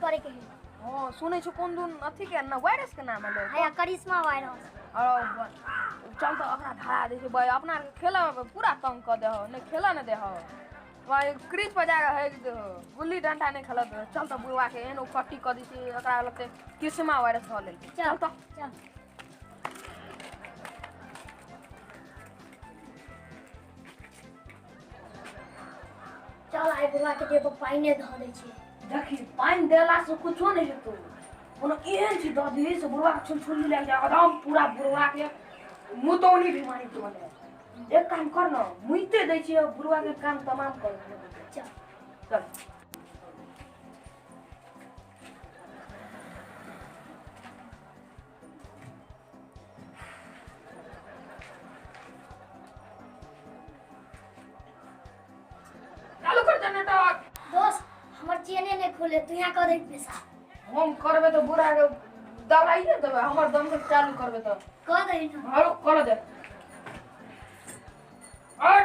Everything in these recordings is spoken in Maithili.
करे के है। हां, सुनै छी कोन दुन अथी के ना वायरस के नाम एलै। हैया करिश्मा वायरस। अरे चल तऽ ओकरा धरा दै छै। अपना आरके खेलऽ पूरा तंग कऽ दे हो, नहि खेलऽ नहि दे हो। भाई क्रीज पर जाके हेक दे हो, गुल्ली डंडा नहि खेलऽ दे। चल तऽ बुढ़वा के एहन उकट्टी कऽ दै छै, ओकरा लगतै किस्मा वायरस धऽ लेलकै। चल तऽ चल। चल आइ बुढ़वा के देह पर पानिए धऽ दै छियै। देखी, पानि देला से कुछो नहि हेतौ। कोनो एहन चीज दऽ दही से बुढ़वा के छुलछुली लागि जाय एकदम, पूरा बुढ़वा के मुतौनी बीमारी भऽ जाय। एक काम कर न, मुइते दै छियै बुढ़वा के, काम तमाम कर। चल। चल। चालू कर जनरेटर। दोस्त, हमर चेने नहि खुले, तू यहाँ कऽ दे पेशाब। हम करबै तऽ बुढ़ा के दबाइए देबै। हमर दम के चालू करबै तऽ कऽ दही न। हरो कर दे। आय!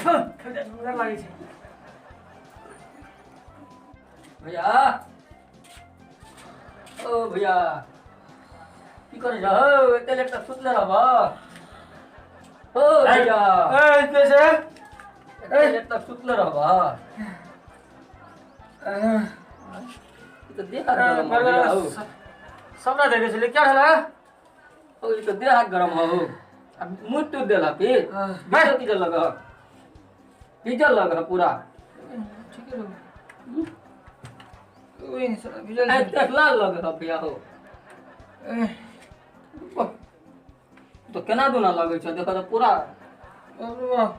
सुन्दर लागै छै। भैया, ओ भैया, की करै छ हौ? एते लेट तक सुतले रहब? ओ भैया। ए, के छै? एते लेट तक सुतले रहब? ई तऽ देह हाथ गरम हो भैया हौ। सबटा देखै छलियै, क्या भेलै? ओ, ई तऽ देह हाथ गरम हो। आ मुँह टूट देलक की? भीजल तीजल लग, भीजल लग पूरा। ठीक है, ओइ भिजल आइ छै। देख, लाल लग ह भैया हौ। ए, तऽ केना दुना लगै छै, देखऽ तऽ पूरा। बाप रे बाप,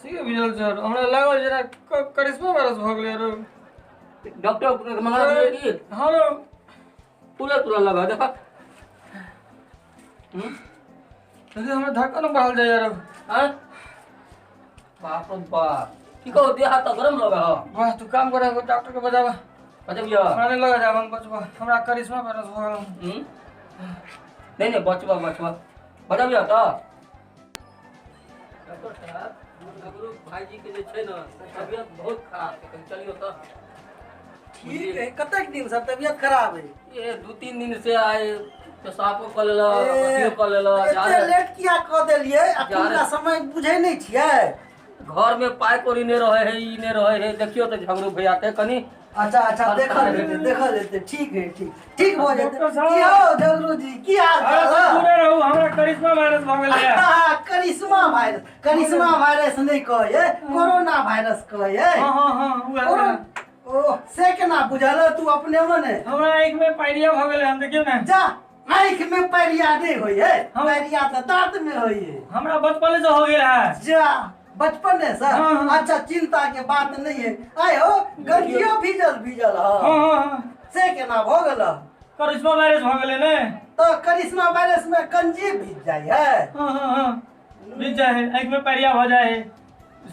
ठीके भिजल छै। हमरा लागल जेना करिश्मा वायरस भऽ गेलै रो। डॉक्टर के मंगा दियै की? हँ रौ। पूरा पूरा लग देख। देखियौ, हमरा धड़कन बढ़ल जाइए रौ। आँय, बाप रे बाप, की कहू, देह हाथ तऽ गरम लग ह। वाह, तू काम कर, डॉक्टर के बजाबा। बजबियो? हमरा नहि लगा जाब, हम बचबा, हमरा करिश्मा वायरस भऽ गेल। नहीं नहीं, बचबा बचबा, बजबियो तऽ। डॉक्टर साहब, अगरू भाईजी के जे छै ने से तबियत बहुत खराब छै, कनि चलियौ तऽ। ठीक है। कतेक दिन से तबियत खराब है? ये 2-3 दिन से आइ पेशाबो कऽ लेलक, अथियो कऽ लेलक। एते जाड़े लेट किया कऽ देलियै? अखुनका समय बुझै नहि छियै? घर में पाइ कौड़ी नहि रहै है, ई नहि रहै है। देखियौ तऽ झगड़ू भैया के कनि। अच्छा, देखल जेतै, देखल जेतै। ठीक है, ठीक ठीक भऽ जेतै। डॉक्टर साहब। की हौ झगड़ू जी, की हाल अरे चाल? दूरे रहू, हमरा करिश्मा वायरस भऽ गेलै। करिश्मा वायरस? करिश्मा वायरस नहि कहै, कोरोना वायरस कहै। हँ, उएह। ओ, से केना बुझल तू अपने मने? हमरा आँखि में पायरिया भऽ गेलै हन, देखियौ ने। जा, आँखि में पैरिया नहि होइ है। पैरिया तऽ दाँत में होइ है। हमरा बचपने से हो गेल है। जा, बचपने से? हाँ। अच्छा, चिंता के बात नहीं है। आय हो, गंजियो भीजल भीजल। हाँ। हाँ। से केना भऽ गेल? करिश्मा वायरस भऽ गेलै ने। तऽ करिश्मा वायरस में गंजी भीज जाइ है? हाँ, भीज जाइ है, आँखि में पायरिया भऽ जाइ है।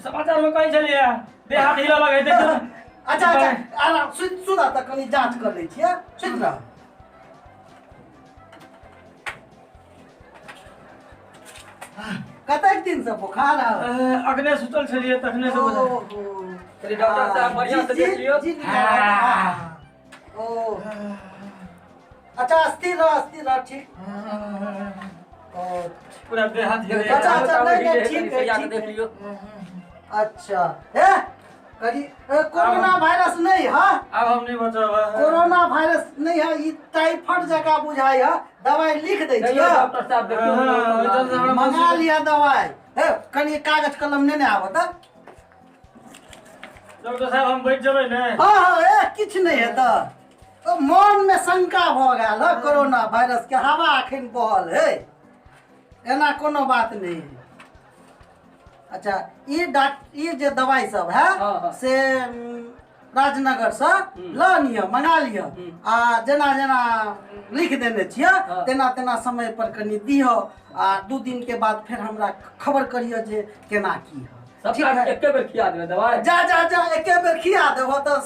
समाचार में कहै छलियै, देह हाथ हिलऽ लगै है, देखियौ ने। अच्छा, आराम, सुति सुता तऽ कनि जाँच कर लै छियै, सुति रह। कतेक दिन से बुखार है? अखने सुतल छलियै तखने से बुझाइ। ओहो। कनि डॉक्टर साहब, बढ़िआँ से जी, देख लियौ। जी, हाँ। ओ अच्छा, स्थिर रह, स्थिर रह, ठीक। ओ पूरा देह हाथ हिलै। अच्छा, नहीं, ठीक है, सरिया के ठीक देख है। लियौ। अच्छा, हे करी कोरोना वायरस नहीं है। आब हम नहीं बचब। कोरोना वायरस नहीं है, ई टाइफाइड जकाँ बुझाइ है। दवाई लिख दै नहीं छियै। डॉक्टर साहब, देखियौ। हाँ, इधर से हमरा मंगा लिया दवाई। हे, कनि कागज कलम नेने आबऽ तऽ। डॉक्टर साहब, हम बचि जेबै ने? हाँ, ए किछु नहि हेतऽ। ओ मन में शंका भऽ गेल है, कोरोना वायरस के हवा अखन बहल है, एना कोनो बात नहीं है। अच्छा, ई डाक ई जे दवाई सब है हाँ। से राजनगर से लऽ लिअ, मंगा लिअ। आ जेना जेना लिख देने छियै तेना तेना समय पर कनि दिहऽ आ 2 दिन के बाद फेर हमरा खबर करिअ जे केना की है। ठीक सबटा है। एके बेर खिया देबै दवाइ। जा जा जा, एके बेर खिया देबो तऽ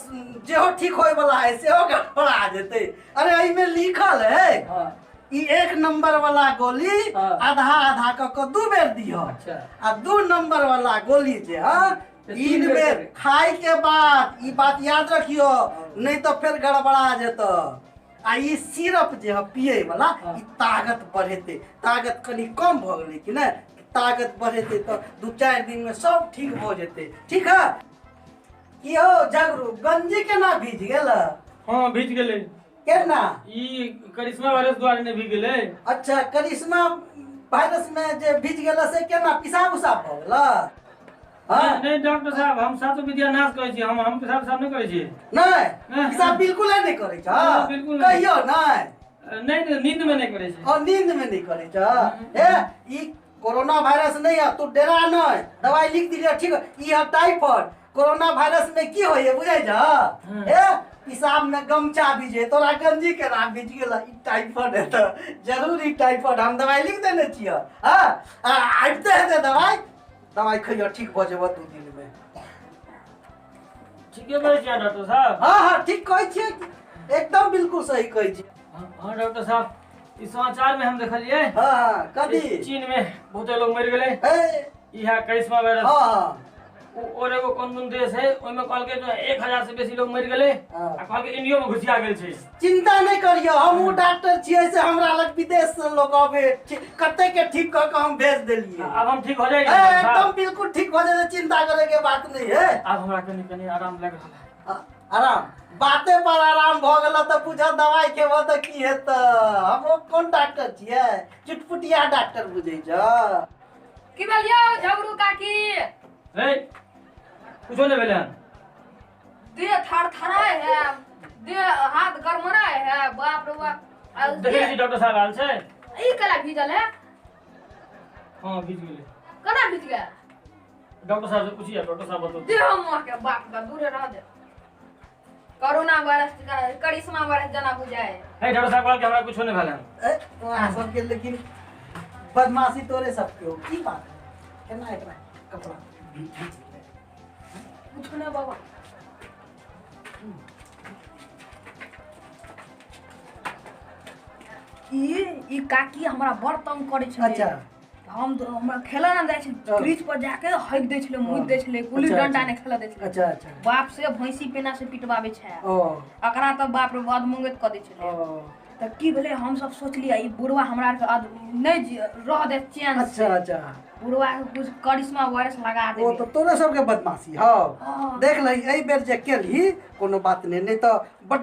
जेहो ठीक होय वाला है सेहो गड़बड़ा जेतै। अरे एहिमे लिखल है हाँ ई 1 नंबर वाला गोली हाँ। आधा आधा कऽ कऽ 2 बेर दिह। अच्छा। आ 2 नंबर वाला गोली जे है से 3 तीन बेर बेर देबै। खाय के बाद। ई बात याद रखियो, नहीं तो फिर गड़बड़ा जेतौ। आ ई सिरप जे है पिए वाला हाँ। ई ताकत बढ़ेतै। ताकत कनि कम भऽ गेलै कि नहि, ताकत बढ़ेतै तऽ 2-4 दिन में सब ठीक भऽ जेतै। ठीक है? की हो झगरू, गंजी केना भीज गेल? हाँ भीज गेलै। केना? ई करिश्मा वायरस द्वारे नहि भीग गेलै। अच्छा, करिश्मा वायरस में जे भीज गेल से केना पिसाब उसाब भऽ गेल? हाँ नहीं डॉक्टर साहब, हम सातो विद्या नाश करै छी, हम पेशाब उसाब नहि करै छी। नहीं नहीं। पिसाब बिल्कुल नहीं करै छ? नहीं, बिल्कुल नहीं। कहियो नहीं? नहीं, नहीं, नींद में नहीं करै छी। और नींद में नहीं करै छ? ए ई कोरोना वायरस नहीं है, तू डरा नहीं, दवाई लिख दिलियो ठीक है। ई है टाइफाइड। कोरोना वायरस में की होइए बुझै छ? ए पिसाब में गमछा भीजे, तोरा गंजी के नाम भीज गेल, ई टाइफाइड है तऽ जरूर ई टाइफाइड। हम दवाई लिख देने छियै। हाँ आबिते हेतै दवाई, दवाई खइयो ठीक भऽ जेबऽ 2 दिन में। ठीके कहै छियै डॉक्टर साहब? हाँ हाँ ठीक कहै छियै, एकदम बिल्कुल सही कहै छियै। हाँ डॉक्टर साहब, ई समाचार में हम देखलियै। हाँ हाँ कथी? चीन में बहुते लोग मरि गेलै। ए ई है करिश्मा वायरस। हाँ हाँ। और एगो कोन कोन देश है ओहिमे कहलकै जो 1000 से बेसी लोग मरि गेलै। हाँ। आ कहलकै इंडियो में घुसिया गेल छै। चिंता नहीं करियो, हमहूँ डॉक्टर छियै से हमरा लग विदेश से लोग अबे, कते के ठीक कऽ के हम भेज देलियै। आब हम ठीक हो जाएंगे ए, डॉक्टर साहब? एकदम बिल्कुल ठीक हो जाए, चिंता करे के बात नहीं है। आब हमरा कनि कनि आराम लागि रहल है। आराम बाते पर आराम भऽ गेल तऽ बुझ दवाई खेबऽ तऽ की हेतै। हम कोन डॉक्टर छियै, चुटपुटिया डॉक्टर बुझै छ? की भेल यौ झगड़ू काकी? हे कुछो नहीं भेलै हन। देह थरथराय है, देह हाथ गरमराय है, बाप रे बाप। आ देखै छी डॉक्टर साहब आयल छै। ई केला भीजल है? हाँ भीज गेलै। केना भीज गेल? डॉक्टर साहब से पूछिए, डॉक्टर साहब बतौतै। देह मुँह के बाप के दूरे रह दे। कोरोना वायरस करिश्मा वायरस जना बुझाए। हे डॉक्टर साहब कहलकै हमरा कुछो नहीं भेल हन। ए तोरा सबके लेकिन बदमाशी तोरे सबके हो, की बात है? केना एकरा कपड़ा भीज गेलै? कुछो ना बाबा। ई काकी हमरा बड़ तंग करै छलै। अच्छा। हम तऽ हमरा खेलऽ नहि दै छलै, हाँ। क्रीज पर जाके हगि दै छलै, मुति दै छलै, गुल्ली अच्छा, डंडा अच्छा। नहि खेलऽ दै छलै। अच्छा अच्छा। बाप से भैंसी पेना से पिटबाबै छै। ओ एकरा तऽ बाप रे बाद मंगैत कऽ दै छलै। ओ तऽ की भेलै, हमसब सोचलियै ई बुढ़वा हमरा आरके नहि रह दे चैन से। अच्छा अच्छा। बुढ़वा के कुछ करिश्मा वायरस लगा ओ देबै। तऽ तोरे सबके बदमाशी हौ। हाँ। देख लही एहि बेर जे केलही कोनो बात नहीं, नहीं तऽ बड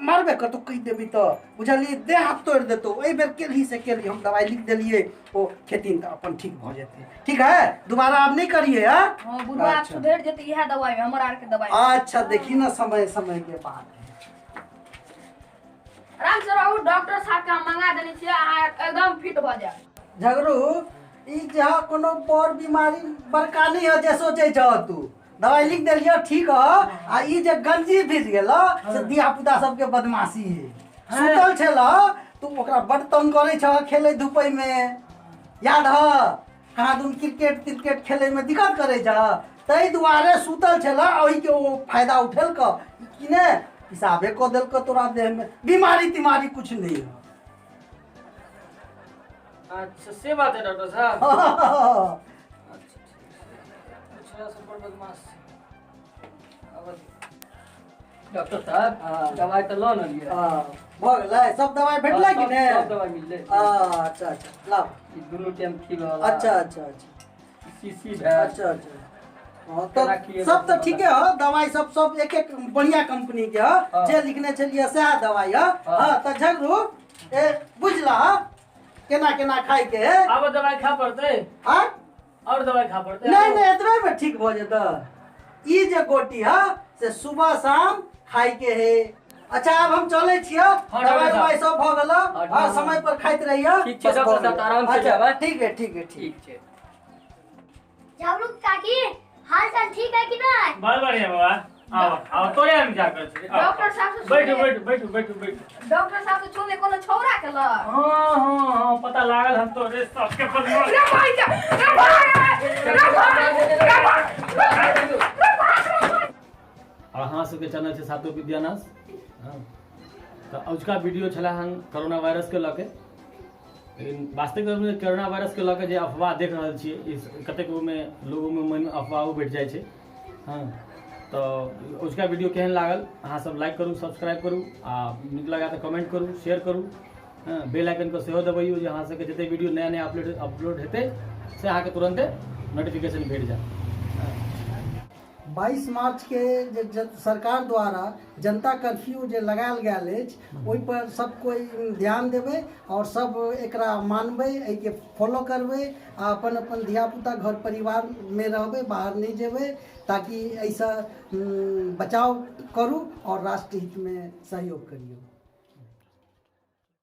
मारबे करतौ, कहि देबी तऽ बुझलियै देह हाथ तोड़ि देतौ। एहि बेर केलही से केलही, हम दवाई लिख देलियै, ओ खेथिन तऽ अपन ठीक भऽ जेतै। ठीक है, दोबारा आब नहीं करिए। हाँ हाँ बुढ़वा आब अच्छा। सुधरि जेतै इएह दवाई में, हमर आरके दवाई में। अच्छा देखी ना समय समय के बात है। आराम से रहू, डॉक्टर साहब के हम मंगा देने छियै, अहाँ एकदम फिट भऽ जायब। झगड़ू ई जहाँ कोनो बड़ बीमारी बड़का नहीं है जे सोचै छह तू, दवाई लिख देलियै ठीक है। आ ई जे गंजी भीज गेल से धिया पुता सबके बदमाशी है। सुतल छल तू ओकरा बड तंग करै छह खेलै धूपै में, याद ह कहाँ दुन क्रिकेट त्रिकेट खेलै में दिक्कत करै छह, ताहि दुआरे सुतल छल, ओहिके ओ फायदा उठेलक कि ने पिसाबे कऽ देलक तोरा देह में, बीमारी तिमारी कुछ नहीं है। अच्छा से बात है डॉक्टर साहब। अच्छा ठीक है, सब बड़ बदमाश छै। अब डॉक्टर साहब हाँ। दवाई तऽ लऽ ने लिअ। भऽ गेलै सब दवाई भेटलै कि ने? सब दवाई मिललै। अच्छा अच्छा लाउ। ई दुनू टाइम खिबऽ वाला। अच्छा अच्छा अच्छा। शीशी भेल। अच्छा अच्छा। हाँ केना तऽ खिएबै सब तऽ से ठीके है, दवाई सब सब एक एक बढ़िया कंपनी के है, हाँ। जे लिखने छलियै सएह दवाई है। हाँ। हाँ तऽ झगड़ू ए बुझला केना केना खाय के है? आब दवाई खा पड़तै? हाँ? और दवाई खा पड़तै? नहीं नहीं एतबे में ठीक भऽ जेतै। ई जे गोटी है से सुबह शाम खाय के है। अच्छा अब हम चलै छियै, हाँ, दवाई डॉक्टर उवाई सब भऽ गेल। हाँ, हाँ समय पर खाइत रहियै। ठीक छै, बस डॉक्टर भऽ साहब, गेलै। आराम से अच्छा, जेबै। ठीक है ठीक है ठीक। ठीक छै। झगड़ू काकी हाल चाल ठीक है कि नहीं? बड़ बढ़िया बाबा, आओ आओ तोरे हम जा कर छी। आओ। डॉक्टर साहब से बैठू सुनिए। बैठू बैठू बैठू बैठू। डॉक्टर साहब से छूने कोनो छौरा के लग। हाँ हाँ हाँ पता लागल हम तोरे सबके बदमाश। रे भाई के, रे भाई, रे भाई, रे भाई। सबके चैनल छै सातो विद्यानाश। हँ, तऽ अजुका वीडियो छलै हन कोरोना वायरसके लऽ के। लेकिन वास्तविक रूपमे कोरोना वायरसके लऽ के जे अफवाह देख रहल छियै, ई कतेक ओहिमे लोगोमे मनमे अफवाहो बैठ जाइ छै। हँ, तऽ अजुका वीडियो केहन लागल अहाँ सब लाइक करू, सब्सक्राइब करू आ नीक लगा तऽ कमेंट करू, शेयर करू। हँ, बेल आइकनके सेहो दबैयौ जे अहाँ सबके जते वीडियो नया नया अपलोड अपलोड हेतै से अहाँके तुरन्ते नोटिफिकेशन भेट जायत। 22 मार्च के जे सरकार द्वारा जनता कर्फ्यू जे लगायल गेल अछि, ओहि पर सब कोइ ध्यान देबै आओर सब एकरा मानबै, एहिके फॉलो करबै आ अपन अपन धियापुता घर परिवारमे रहबै, बाहर नहि जेबै, ताकि एहिसँ बचाव करू आओर राष्ट्रहितमे सहयोग करियौ।